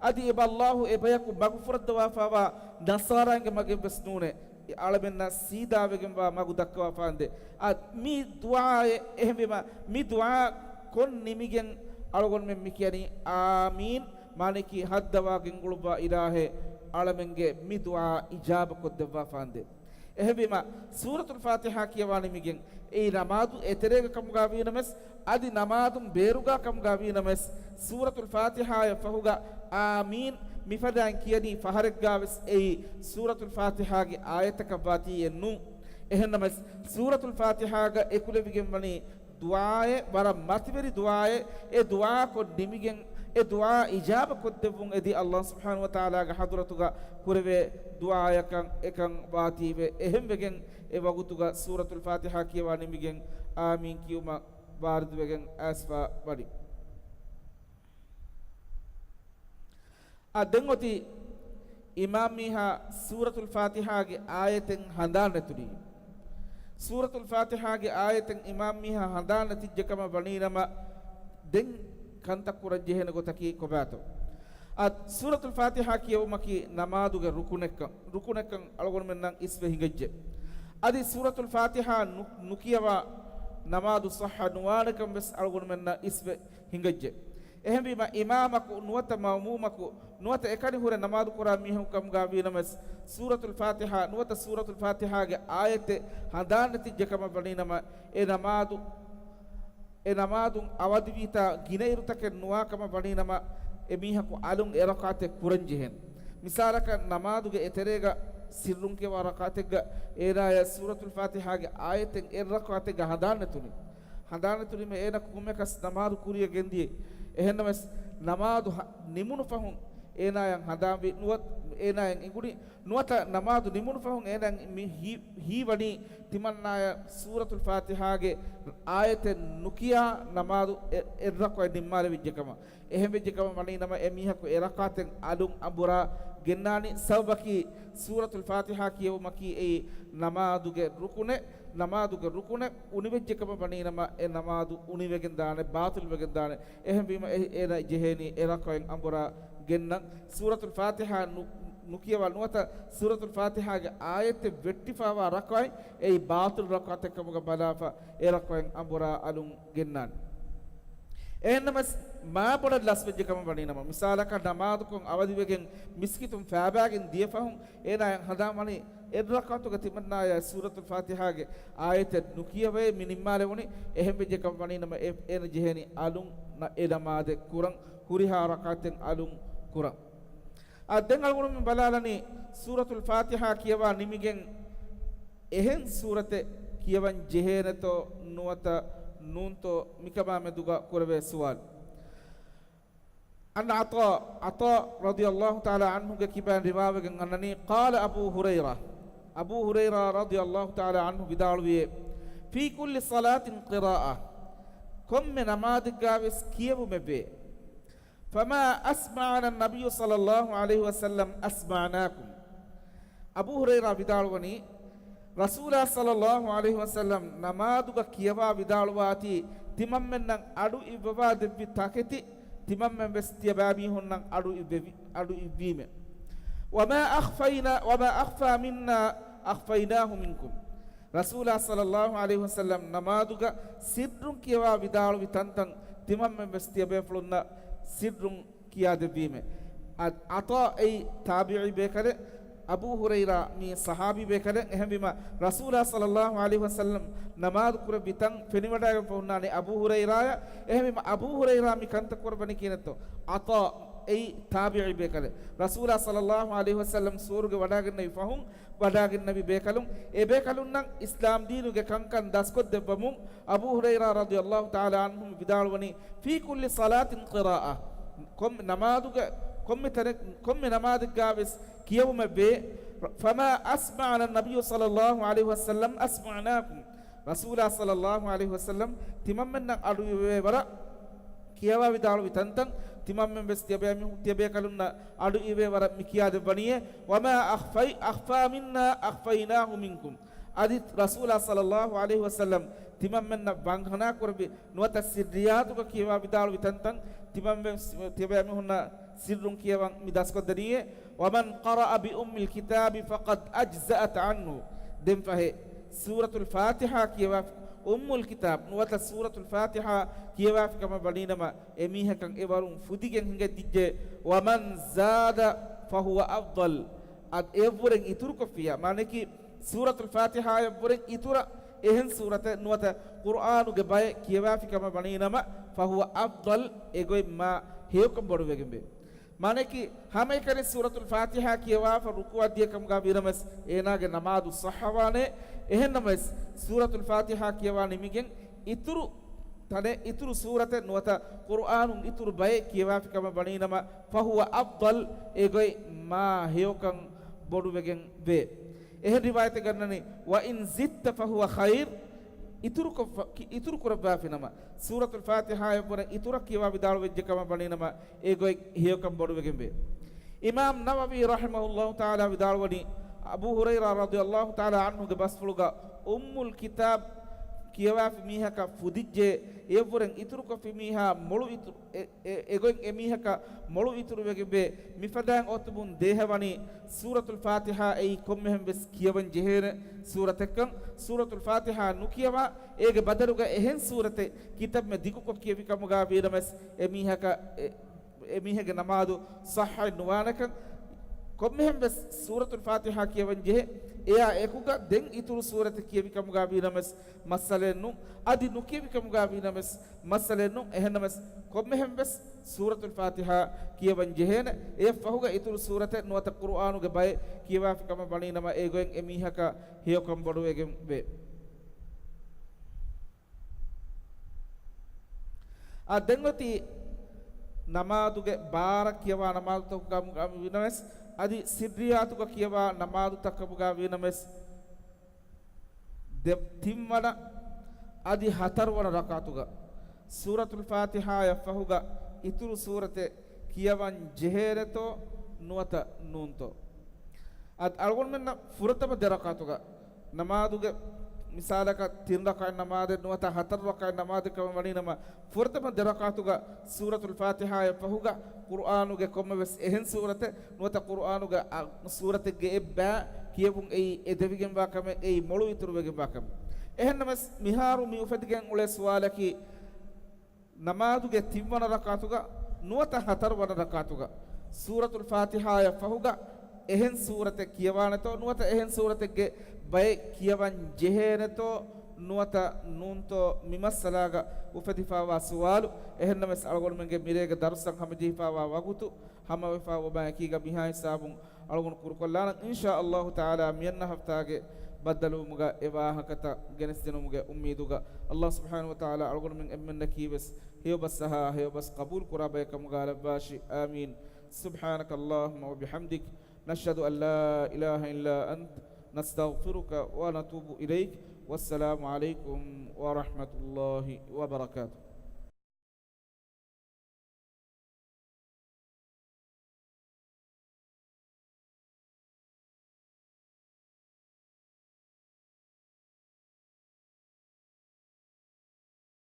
އަދި އިބަ ﷲ އެ ބަޔަކު މަގުފުރައްދަވާފާވާ ނަޞާރާންގެ މަގެއްވެސް ނޫނޭ. އެ އަޅަމެންނަށް ސީދާވެގެންވާ މަގު ދައްކަވާފާނދޭ. އަދި މި ދުޢާއެއް، އެހެންވީމަ، މި ދުޢާ ކޮށް ނިމިގެން އަޅުގަނޑުމެން މި ކިޔަނީ އާމީން. މާނައަކީ ހައްދަވާ ގެންގުޅުއްވާ އިލާހެއް އަޅަމެންގެ މި ދުޢާ އިޖާބަ ކޮށްދެއްވާފާނދޭ. އެހެންވީމަ، ސޫރަތުލް ފާތިޙާ ކިޔަވާ ނިމިގެން އެއީ ނަމާދު އެތެރޭގަ ކަމުގަ ވީ ނަމަވެސް، އަދި ނަމާދުން ބޭރުގަ ކަމުގަ ވީ ނަމަވެސް، ސޫރަތުލް ފާތިޙާއަށް ފަހުގަ އާމީން މިފަދައިން ކިޔަނީ ފަހަރެއްގަވެސް އެއީ ސޫރަތުލް ފާތިޙާގެ އާޔަތަކަށްވާތީއެއް ނޫން. އެހެން ނަމަވެސް، ސޫރަތުލް ފާތިޙާގަ އެކުލެވިގެން ވަނީ ދުޢާއެއް، ވަރަށް މަތިވެރި ދުޢާއެއް. އެ ދުޢާ ކޮށް ނިމިގެން އެ ދުޢާ އިޖާބަ ކޮށްދެއްވުން އެދި ﷲ ސުބްޙާނަހޫ ވަތަޢާލާގެ ޙަޟްރަތުގަ ކުރެވޭ ދުޢާއަކަށް އެކަން ވާތީވެ. އެހެންވެގެން އެ ވަގުތުގަ ސޫރަތުލް ފާތިޙާ ކިޔަވާ ނިމިގެން އާމީން ކިޔުމަށް ވާރިދުވެގެން އައިސްފަ ވަނީ. އާ، ދެން އޮތީ އިމާމް މީހާ ސޫރަތުލް ފާތިޙާގެ އާޔަތެއް ހަނދާން ނެތުނީ. ސޫރަތުލް ފާތިޙާގެ އާޔަތެއް އިމާމް މީހާ ހަނދާން ނެތިއްޖެ ކަމަށް ވަނީ ނަމަ، ދެން ކަންތައް ކުރަން ޖެހޭނެ ގޮތަކީ ކޮބާތޯ؟ އާ، ސޫރަތުލް ފާތިޙާ ކިޔެވުމަކީ ނަމާދުގެ ރުކުނެއްކަން، ރުކުނެއްކަން އަޅުގަނޑުމެންނަށް އިސްވެ ހިނގައްޖެ. އަދި ސޫރަތުލް ފާތިޙާ ނު-، ނުކިޔަވާ ނަމާދު ޞައްޙަ ނުވާނެކަން ވެސް އަޅުގަނޑުމެންނަށް އިސްވެ ހިނގައްޖެ. އެހެންވީމަ، އިމާމަކު ނުވަތަ މައުމޫމަކު ނުވަތަ އެކަނި ހުރެ ނަމާދު ކުރާ މީހަކު ކަމުގަ ވީ ނަމަވެސް، ސޫރަތުލް ފާތިޙާ ނުވަތަ ސޫރަތުލް ފާތިޙާގެ އާޔަތެއް ހަނދާން ނެތިއްޖެ ކަމަށް ވަނީ ނަމަ، އެ ނަމާދު، އެ ނަމާދުން އަވަދިވީތާ ގިނައިރުތަކެއް ނުވާ ކަމަށް ވަނީ ނަމަ، އެ މީހަކު އަލުން އެ ރަކާތެއް ކުރަން ޖެހޭނެ. މިސާލަކަށް، ނަމާދުގެ އެތެރޭގަ ސިއްރުން ކިޔަވާ ރަކާތެއްގަ އޭނާޔަށް ސޫރަތުލް ފާތިޙާގެ އާޔަތެއް އެއް ރަކާތެއްގަ ހަނދާން ނެތުނީ. ހަނދާން ނެތުނީމަ އޭނަ ކޮންމެއަކަސް ނަމާދު ކުރިޔަށް ގެންދިޔަ. އެހެންނަމަވެސް، ނަމާދު ހަ-، ނިމުނު ފަހުން އޭނާޔަށް ހަނދާންވި ނުވަތަ އޭނާޔަށް އިނގުނީ ނުވަތަ ނަމާދު ނިމުނު ފަހުން އޭނާ މި ހީ-، ހީވަނީ ތިމަންނާޔަށް ސޫރަތުލް ފާތިޙާގެ އާޔަތެއް ނުކިޔާ ނަމާދު އެ-، އެއް ރަކުޢަތް ނިންމާލެވިއްޖެ ކަމަށް. އެހެން ވެއްޖެ ކަމަށް ވަނީ ނަމަ، އެ މީހަކު އެ ރަކާތެއް އަލުން އަނބުރާ ގެންނާނީ. ސަބަބަކީ، ސޫރަތުލް ފާތިޙާ ކިޔެވުމަކީ އެއީ ނަމާދުގެ ރުކުނެއް. ނަމާދުގެ ރުކުނެއް އުނިވެއްޖެ ކަމަށް ވަނީ ނަމަ، އެ ނަމާދު އުނިވެގެން ދާނެ، ބާޠިލް ވެގެން ދާނެ. އެހެންވީމަ، އެ-، އޭނަ ޖެހޭނީ އެ ރަކުޢަތް އަނބުރާ ގެންނަން. ސޫރަތުލް ފާތިޙާ ނު-، ނުކިޔަވާ ނުވަތަ ސޫރަތުލް ފާތިޙާގެ އާޔަތެއް ވެއްޓިފާވާ ރަކުޢަތް އެއީ ބާޠިލް ރަކުޢަތެއް ކަމުގަ ބަލާފަ، އެ ރަކުޢަތް އަނބުރާ އަލުން ގެންނާނެ. އެހެންނަމަވެސް، މާބޮޑަށް ލަސްވެއްޖެ ކަމަށް ވަނީ ނަމަ، މިސާލަކަށް ނަމާދުކޮށް އަވަދިވެގެން މިސްކިތުން ފައިބާގެން ދިޔަ ފަހުން އޭނާޔަށް ހަނދާން ވަނީ އެއް ރަކުޢަތުގަ ތިމަންނާޔަށް ސޫރަތުލް ފާތިޙާގެ އާޔަތެއް ނުކިޔަވައޭ މި ނިންމާލެވުނީ. އެހެން ވެއްޖެ ކަމަށް ވަނީ ނަމަ، އެ-، އޭނަ ޖެހޭނީ އަލުން ނަ-، އެ ނަމާދެއް ކުރަން، ހުރިހާ ރަކުޢަތެއް އަލުން ކުރަން. އާ، ދެން އަޅުގަނޑުމެން ބަލާލަނީ ސޫރަތުލް ފާތިޙާ ކިޔަވާ ނިމިގެން އެހެން ސޫރަތެއް ކިޔަވަން ޖެހޭނެތޯ ނުވަތަ ނޫންތޯ މިކަމާ މެދުގަ ކުރެވޭ ސުވާލު. އަން ޢަޠާ، ޢަޠާ ރަޟިޔަﷲ ތަޢާލާ ޢަންހުގެ ކިބައިން ރިވާވެގެން އަންނަނީ، قال أبو هريرة، އަބޫ ހުރައިރާ ރަޟިޔަﷲ ތަޢާލާ ޢަންހު ވިދާޅުވިއޭ، في كل صلاة قراءة، ކޮންމެ ނަމާދެއްގާވެސް ކިޔެވުމެއްވޭ. فما أسمعنا النبي صلى الله عليه وسلم أسمعناكم. އަބޫ ހުރައިރާ ވިދާޅުވަނީ، ރަސޫލާ ޞައްލަﷲ ޢަލައިހި ވަސައްލަމް ނަމާދުގަ ކިޔަވާ ވިދާޅުވާތީ، ތިމަންމެންނަށް އަޑު އިއްވަވާ ދެއްވި ތަކެތި، ތިމަންމެން ވެސް ތިޔަބައިމީހުންނަށް އަޑު އިއްވެވި، އަޑު އިއްވީމެ. وما أخفينا، وما أخفى منا أخفيناه منكم. ރަސޫލާ ޞައްލަﷲ ޢަލައިހި ވަސައްލަމް ނަމާދުގަ ސިއްރުން ކިޔަވާ ވިދާޅުވި ތަންތަން ތިމަންމެން ވެސް ތިޔަބޭފުޅުންނަށް ސިއްރުން ކިޔާދެއްވީމެ. އަދި ޢަޠާ އެއީ ތާބިޢީ ބޭކަލެއް، އަބޫ ހުރައިރާ މީ ޞަޙާބީ ބޭކަލެއް. އެހެންވީމަ، ރަސޫލާ ޞައްލަﷲ ޢަލައިހި ވަސައްލަމް ނަމާދު ކުރެއްވި ތަން ފެނިވަޑައިގެންފަ ހުންނާނެ އަބޫ ހުރައިރާޔަށް. އެހެންވީމަ، އަބޫ ހުރައިރާ މި ކަންތައް ކުރައްވަނީ ކިހިނެއްތޯ؟ ޢަޠާ އެއީ ތާބިޢީ ބޭކަލެއް. ރަސޫލާ ޞައްލަﷲ ޢަލައިހި ވަސައްލަމް ސުވަރުގެ ވަޑައިގެންނެވި ފަހުން، ވަޑައިގެންނެވި ބޭކަލުން، އެ ބޭކަލުންނަށް އިސްލާމް ދީނުގެ ކަންކަން ދަސްކޮށްދެއްވަމުން، އަބޫ ހުރައިރާ ރަޟިޔަﷲ ތަޢާލާ ޢަންހު ވިދާޅުވަނީ، في كل صلاة قراءة، ކޮން ނަމާދުގެ ކޮންމެ ތަނެއް، ކޮންމެ ނަމާދެއްގާވެސް ކިޔެވުމެއްވޭ. فما أسمعنا النبي صلى الله عليه وسلم أسمعناكم. ރަސޫލާ ޞައްލަﷲ ޢަލައިހި ވަސައްލަމް ތިމަންމެންނަށް އަޑުއިވޭ ވަރަށް ކިޔަވާ ވިދާޅުވި ތަންތަން ތިމަންމެން ވެސް ތިޔަބައިމީހު-، ތިޔަބޭކަލުންނަށް އަޑު އިވޭ ވަރަށް މި ކިޔާދެއްވަނީއޭ. وما أخفي، أخفى منا أخفيناه منكم. އަދި ރަސޫލާ ޞައްލަﷲ ޢަލައިހި ވަސައްލަމް ތިމަންމެންނަށް ވަންހަނާ ކުރެއްވި ނުވަތަ ސިއްރިއްޔާތުގަ ކިޔަވާ ވިދާޅުވި ތަންތަން ތިމަންމެން ތިޔަބައިމީހުންނަށް ސިއްރުން ކިޔަވަން މި ދަސްކޮށްދެނީއޭ. ومن قرأ بأم الكتاب فقد أجزأت عنه. ދެން ފަހެ، ސޫރަތުލް ފާތިޙާ ކިޔަވާ، އުއްމުލް ކިތާބް ނުވަތަ ސޫރަތުލް ފާތިޙާ ކިޔަވާފި ކަމަށް ވަނީނަމަ، އެމީހަކަށް އެވަރުން ފުދިގެން ހިނގައްޖެ. ومن زاد فهو أفضل. އަދި އެއަށްވުރެން އިތުރުކޮށްފިއްޔާ، މާނައަކީ، ސޫރަތުލް ފާތިޙާއަށްވުރެން އިތުރަށް އެހެން ސޫރަތެއް ނުވަތަ ޤުރްއާނުގެ ބައެއް ކިޔަވާފި ކަމަށް ވަނީނަމަ، فهو أفضل، އެގޮތް މާ ހެޔޮކަން ބޮޑުވެގެންވޭ. މާނައަކީ، ހަމައެކަނި ސޫރަތުލް ފާތިޙާ ކިޔަވާފަ ރުކޫޢަށް ދިޔަ ކަމުގަ ވީނަމަވެސް، އޭނާގެ ނަމާދު ޞައްޙަވާނެ. އެހެންނަމަވެސް، ސޫރަތުލް ފާތިޙާ ކިޔަވާ ނިމިގެން އިތުރު ތަނެއް، އިތުރު ސޫރަތެއް ނުވަތަ ޤުރްއާނުން އިތުރު ބައެއް ކިޔަވާފި ކަމަށް ވަނީނަމަ، فهو أفضل، އެގޮތް މާ ހެޔޮކަން ބޮޑުވެގެން ވޭ. އެހެން ރިވާޔަތެއް ގަންނަނީ، وإن زدت فهو خير، އިތުރުކޮށްފަ-، ކި-، އިތުރު ކުރައްވާފިނަމަ، ސޫރަތުލް ފާތިޙާއަށްވުރެ އިތުރަށް ކިޔަވާ ވިދާޅުވެއްޖެ ކަމަށް ވަނީނަމަ، އެގޮތް ހެޔޮކަން ބޮޑުވެގެންވޭ. އިމާމް ނަވަވީ ރަޙިމަހުﷲ ތަޢާލާ ވިދާޅުވަނީ، އަބޫ ހުރައިރާ ރަޟިޔަﷲ ތަޢާލާ ޢަންހުގެ ބަސްފުޅުގަ، އުއްމުލް ކިތާބް ކިޔަވާފި މީހަކަށް ފުދިއްޖެ، އެއަށްވުރެން އިތުރުކޮށްފި މީހާ މޮޅު އިތު-، އެ-، އެ-، އެގޮތް އެމީހަކަށް މޮޅު އިތުރުވެގެންވޭ. މިފަދައިން އޮތުމުން ދޭހަވަނީ، ސޫރަތުލް ފާތިޙާ އެއީ ކޮންމެހެން ވެސް ކިޔަވަން ޖެހޭނެ ސޫރަތެއްކަން. ސޫރަތުލް ފާތިޙާ ނުކިޔަވާ، އޭގެ ބަދަލުގަ އެހެން ސޫރަތެއް ކިތައްމެ ދިގުކޮށް ކިޔެވި ކަމުގަ ވީނަމަވެސް، އެމީހަކަށް އެ-، އެމީހެއްގެ ނަމާދު ޞައްޙައެއް ނުވާނެކަން. ކޮންމެހެން ވެސް ސޫރަތުލް ފާތިޙާ ކިޔަވަން ޖެހޭ. އެއާ އެކުގަ ދެން އިތުރު ސޫރަތެއް ކިޔެވި ކަމުގަ ވީނަމަވެސް މައްސަލައެއް ނޫން. އަދި ނުކިޔެވި ކަމުގަ ވީނަމަވެސް މައްސަލައެއް ނޫން. އެހެންނަމަވެސް ކޮންމެހެން ވެސް ސޫރަތުލް ފާތިޙާ ކިޔަވަން ޖެހޭނެ. އެއަށްފަހުގަ އިތުރު ސޫރަތެއް ނުވަތަ ޤުރުއާނުގެ ބައެއް ކިޔަވާފި ކަމަށް ވަނީނަމަ، އެގޮތް އެމީހަކަށް ހެޔޮކަން ބޮޑުވެގެން ވޭ. އާ، ދެން އޮތީ ނަމާދުގެ ބާރަށް ކިޔަވާ ނަމާދުތަކުގަ ވީނަމަވެސް، އަދި ސިއްރިއްޔާތުގަ ކިޔަވާ ނަމާދުތަކުގަ ވީނަމަވެސް، ދެ-، ތިންވަނަ އަދި ހަތަރުވަނަ ރަކާތުގަ ސޫރަތުލް ފާތިޙާއަށް ފަހުގަ އިތުރު ސޫރަތެއް ކިޔަވަން ޖެހޭނެތޯ ނުވަތަ ނޫންތޯ؟ އަދި އަޅުގަނޑުމެންނަށް ފުރަތަމަ ދެ ރަކާތުގަ ނަމާދުގެ މިސާލަކަށް ތިން ރަކާތް ނަމާދެއް ނުވަތަ ހަތަރު ރަކާތް ނަމާދެއް ކަމަށް ވަނީނަމަ، ފުރަތަމަ ދެ ރަކާތުގަ ސޫރަތުލް ފާތިޙާއަށް ފަހުގަ ޤުރުއާނުގެ ކޮންމެވެސް އެހެން ސޫރަތެއް ނުވަތަ ޤުރުއާނުގެ އަ، ސޫރަތެއްގެ އެއްބައި ކިޔެވުން އެއީ އެދެވިގެންވާ ކަމެއް، އެއީ މޮޅު އިތުރުވެގެންވާ ކަމެއް. އެހެންނަމަވެސް މިހާރު މި އުފެދިގެން އުޅޭ ސުވާލަކީ، ނަމާދުގެ ތިންވަނަ ރަކާތުގަ ނުވަތަ ހަތަރުވަނަ ރަކާތުގަ ސޫރަތުލް ފާތިޙާއަށް ފަހުގަ އެހެން ސޫރަތެއް ކިޔަވާނެތޯ ނުވަތަ އެހެން ސޫރަތެއްގެ ބައެއް ކިޔަވަން ޖެހޭނެތޯ ނުވަތަ ނޫންތޯ މި މައްސަލާގަ އުފެދިފާވާ ސުވާލު؟ އެހެންނަމަވެސް އަޅުގަނޑުމެންގެ މިރޭގެ ދަރުސަށް ހަމަޖެހިފާވާ ވަގުތު ހަމަވެފާ އޮބާ އެކީގަ މިހާ ހިސާބުން އަޅުގަނޑު ކުރުކޮށްލާނަން. އިންޝާ އައްލާހު ތަޢާލާ މިއަންނަ ހަފްތާގެ ބައްދަލުވުމުގަ އެ ވާހަކަތައް ގެނެސްދިނުމުގެ އުއްމީދުގަ. އައްލާހު ސުބްޙާނަހު ވަތަޢާލާ އަޅުގަނޑުމެން އެންމެންނަކީވެސް ހެޔޮބަސް އަހާ، ހެޔޮބަސް ޤަބޫލު ކުރާ ބަޔަކަށް ކަމުގަ ލައްވާށި. އާމީން. سبحانك اللهم وبحمدك، نشهد أن لا إله إلا أنت، نستغفرك ونتوب إليك. والسلام عليكم ورحمة الله وبركاته.